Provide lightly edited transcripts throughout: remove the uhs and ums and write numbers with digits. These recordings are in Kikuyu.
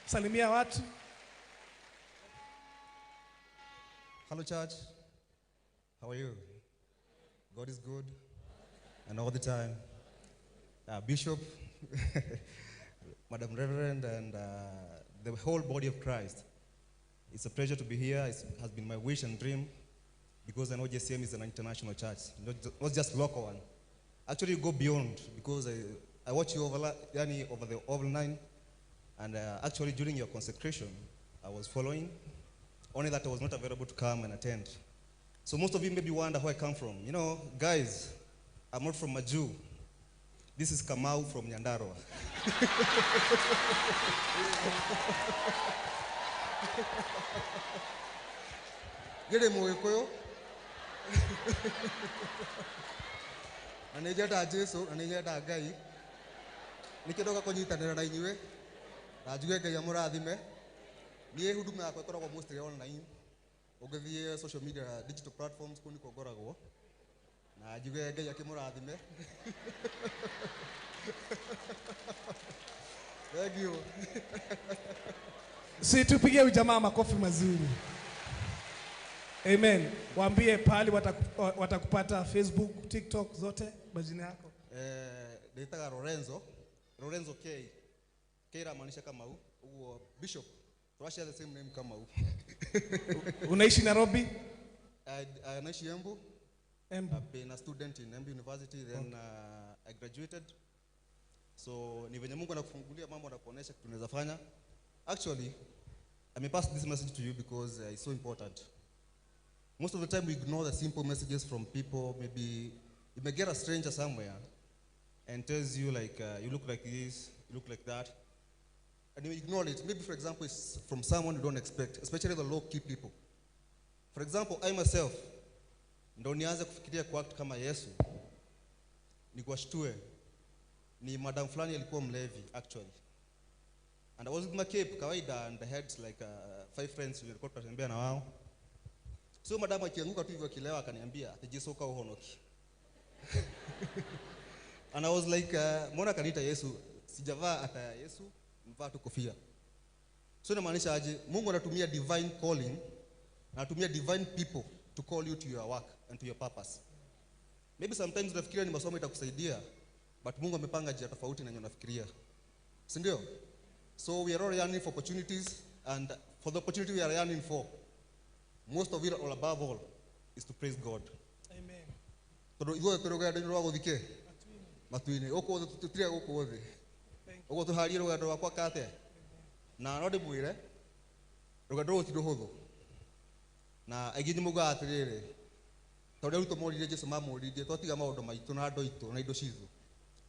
Salimia watu. Hello, church. How are you? God is good, and all the time. Bishop, Madam Reverend, and the whole body of Christ. It's a pleasure to be here. It has been my wish and dream because I know JCM is an international church, not just local one. Actually, you go beyond because I watch you over, yani over the online, and actually during your consecration, I was following, only that I was not available to come and attend. So most of you maybe wonder where I come from. You know, guys, I'm not from Maju. This is Kamau from Nyandarua. Gere Mũgĩkũyũ na nĩ nyendaga Jesũ na nĩ nyendaga Ngai nĩkĩo ndoka kũnyitanĩra na inyuĩ na njuge Ngai amũrathime. Niĩ huduma yakwa ĩkoragwo mostly online, ũngĩthiĩ social media digital platforms kũu nĩkuo ngoragwo na njuge Ngai akĩmũrathime. Thank you. Si tupigie ujamaa makofi mazuri. Amen. Waambie pahali watakupata Facebook, TikTok zote majina yako. Ndĩtaga Lorenzo, Lorenzo K. K inamaanisha Kamau, ũguo Bishop. Tũra share the same name Kamau. Unaishi Nairobi? I naishi Embu. Embu. I've been a student in Embu University, then I graduated. So ni venye Mungu anakufungulia mambo na kuonesha kitu unaweza fanya. Actually, I may pass this message to you because it's so important. Most of the time we ignore the simple messages from people. Maybe you may get a stranger somewhere and tells you like, you look like this, you look like that. And you ignore it. Maybe, for example, it's from someone you don't expect, especially the low-key people. For example, I myself, ndo nianze kufikiria kuact kama Yesu, nikuwashtue, ni madam fulani alikuwa mlevi, actually. And I was with my cape, kawaida, and I had like 5 friends tulikuwa tunatembea na wao. So madam akianguka tu hivyo akilewa akaniambia, ati Yesu ka uhonoki. And I was like, mbona kaniita Yesu? Sijavaa hata ya Yesu, mvaa tu kofia. So inamaanisha aje? Mungu anatumia divine calling, anatumia divine people to call you to your work and to your purpose. Maybe sometimes unafikiria ni masomo itakusaidia, but Mungu amepanga njia tofauti na yenye unafikiria. Si ndio? So we are all yearning for opportunities, and for the opportunity we are yearning for, most of it all above all is to praise God. Amen. Tondu ithuothe tũrĩ rũgendo-inĩ rwa gũthiĩ kĩ? Matu-inĩ. Gũkũ thĩ tũtirĩ gũkũ thĩ. Ũguo tũharie rũgendo rwakwa kate. Na no ndĩmwĩre, rũgendo rũrũ ti rũhũthũ. Na aingĩ nĩ maugaga atĩrĩrĩ, ta ũrĩa arutwo moririe Jesũ mamũririe, twatiga maũndũ maitũ na andũ aitũ na indo citũ,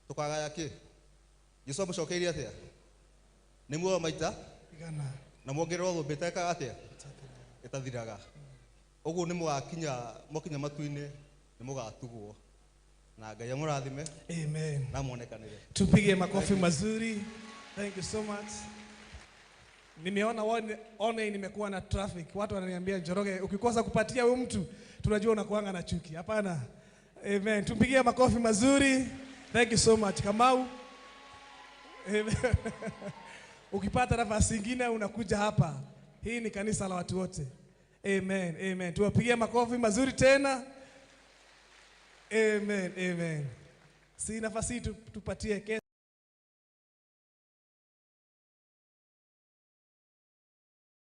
tũkagaya kĩ? Jesũ amũcokeirie atĩa? Nĩ muoyo maita? Igana. Na muongererwo thũmbĩ ĩtekaga atĩa? Ĩtathiraga. Ũguo nĩ mũgakinya, mwakinya matu-inĩ, nĩ mũgatugwo. Na Ngai amũrathime. Amen. Na muonekanĩre. Tupige makofi mazuri. Thank you so much. Nimeona online nimekuwa na traffic. Watu wananiambia Njoroge, ukikosa kupatia huyu mtu tunajua unakuanga na chuki. Hapana. Amen. Tumpigie makofi mazuri. Thank you so much Kamau. Amen. Ukipata nafasi nyingine unakuja hapa. Hii ni kanisa la watu wote. Amen. Amen. Tuwapigie makofi mazuri tena. Amen. Amen. Si nafasi tupatie kesho.